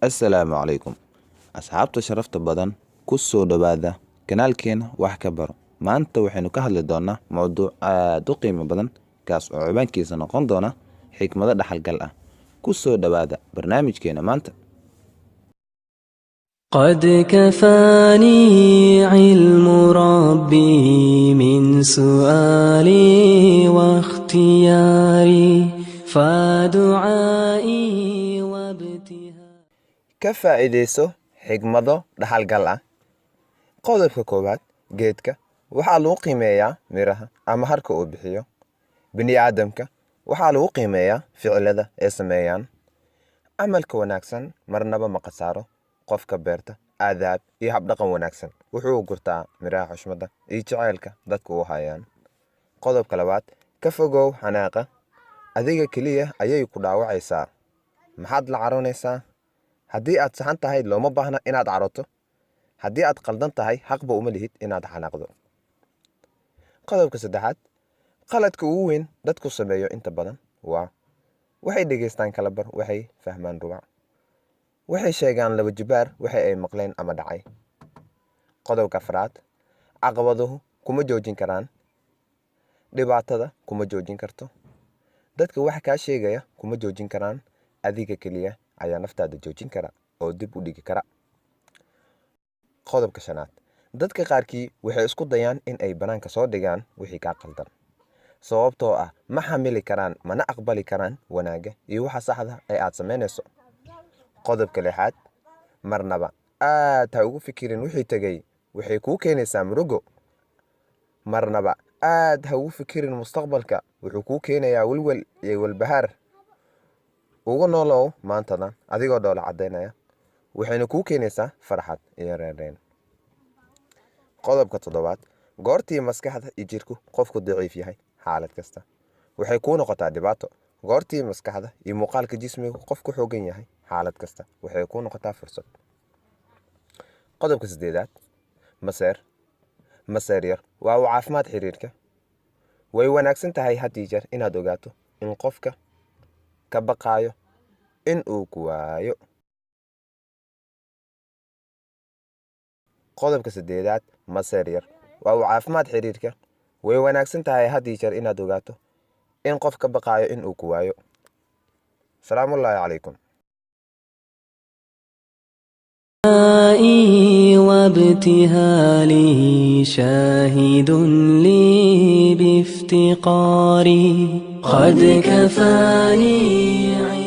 Assalaamu calaykum asxaabta sharafta badan, ku soo dhowaada kanaalkeena Wax Ka Baro. Maanta waxaynu ka hadli doonaa mowduuc aad u qiimo badan, kaas oo ciwaankiisa noqon doona xikmado dhaxalgal ah. Ku soo dhowaada barnaamijkeena maanta. قد كفاني علم ربي من سؤالي واختياري فدعائي وابتهالي. Ka faa'iidayso xigmado dhaxalgal ah. Qodobka koowaad: geedka waxaa lagu qiimeeyaa miraha ama harka uu bixiyo. Bini'aadamka waxaa lagu qiimeeyaa ficilada ay sameeyaan. Camalka wanaagsan marnaba ma khasaaro. Qofka beerta aadaab iyo habdhaqan wanaagsan wuxuu gurtaa miraha xushmadda iyo jaceylka dadku u hayaan. Qodobka labaad: ka fogow xanaaqa. Adiga keliya ayay ku dhaawacaysaa. Maxaad la caroonaysaa? Haddii aad saxan tahay, looma baahna inaad caroto. Haddii aad qaldan tahay, xaqba uma lihid inaad xanaaqdo. Qodobka saddexaad: qaladka ugu weyn dadku sameeyo inta badan waa waxay dhegaystaan kala bar, waxay fahmaan rubac, waxay sheegaan laba jibaar waxa ay maqleen ama dhacay. Qodobka afraad: caqabaduhu kuma joojin karaan, dhibaatada kuma joojin karto, dadka wax kaa sheegaya kuma joojin karaan. Adiga keliya ayaa naftaada joojin kara oo dib u dhigi kara. Qodobka shanaad: dadka qaarkii waxay isku dayaan in ay banaanka soo dhigaan wixii kaa qaldan, sababtoo ah ma xamili karaan mana aqbali karaan wanaagga iyo waxa saxda ee aad samaynayso. Qodobka lixaad: marnaba aad ha ugu fikirin wixii tegey, waxay kuu keenaysaa murugo. Marnaba aad ha ugu fikirin mustaqbalka, wuxuu kuu keenayaa welwel iyo walbahaar. Ugu noolow maantadan adigoo dhoola caddaynaya, waxayna kuu keenaysaa farxad iyo reereen. Qodobka toddobaad: goortii maskaxda iyo jirku qofku daciif yahay, xaalad kasta waxay kuu noqotaa dhibaato. Goortii maskaxda iyo muuqaalka jismigu qofku xoogan yahay, xaalad kasta waxay kuu noqotaa fursad. Qodobka sideedaad: maseer yar waa uu caafimaad xiriirka. Way wanaagsan tahay had iyo jeer inaad ogaato in qofka ka baqaayo in uu ku waayo. Qodobka sideedaad: maseer yar waa uu caafimaad xiriirka. Way wanaagsan tahay had iyo jeer inaad ogaato in qof ka baqaayo in uu ku waayo. Salaamullaahi calaykum. وابتهالي شاهد لي بافتقاري قد كفاني.